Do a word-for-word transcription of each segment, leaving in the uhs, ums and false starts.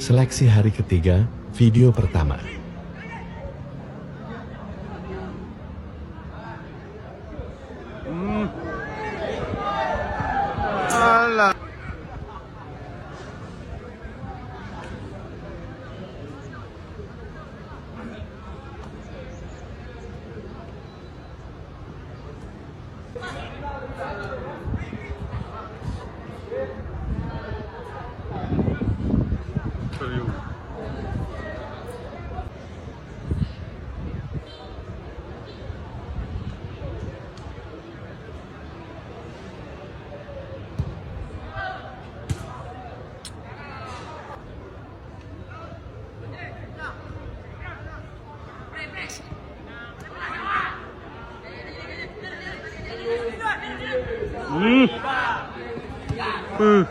Seleksi hari ketiga, video pertama. Hmm. Puh.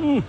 Hmm.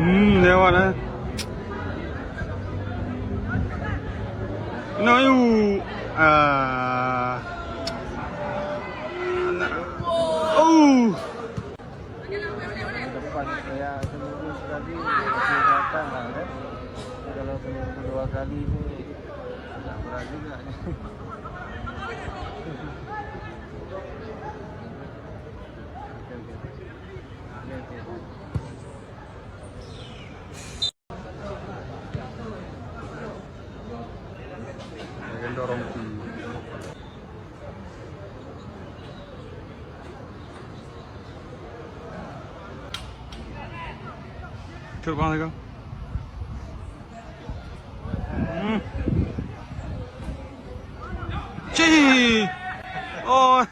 Hmm, lewat, eh. No, you. Ah. Oh. Depan saya seminggu sekali, kesehatan lah, kan. Kalau seminggu dua kali ni, agak berat juga ni. Okey, okey. Okey, okey. Legenda Rompi. Cut bang lagi. Hmm. Cih. Oh.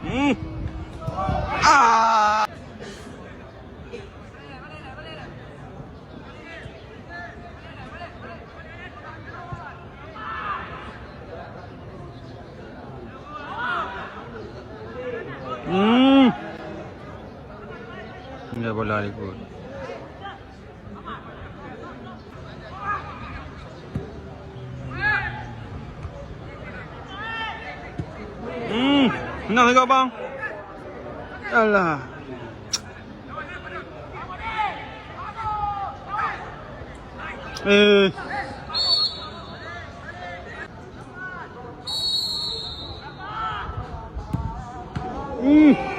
Hmm. Ah. Hmm. Enggak bola ikut. Hmm, menang juga, bang. Alah. Eh. Hmm.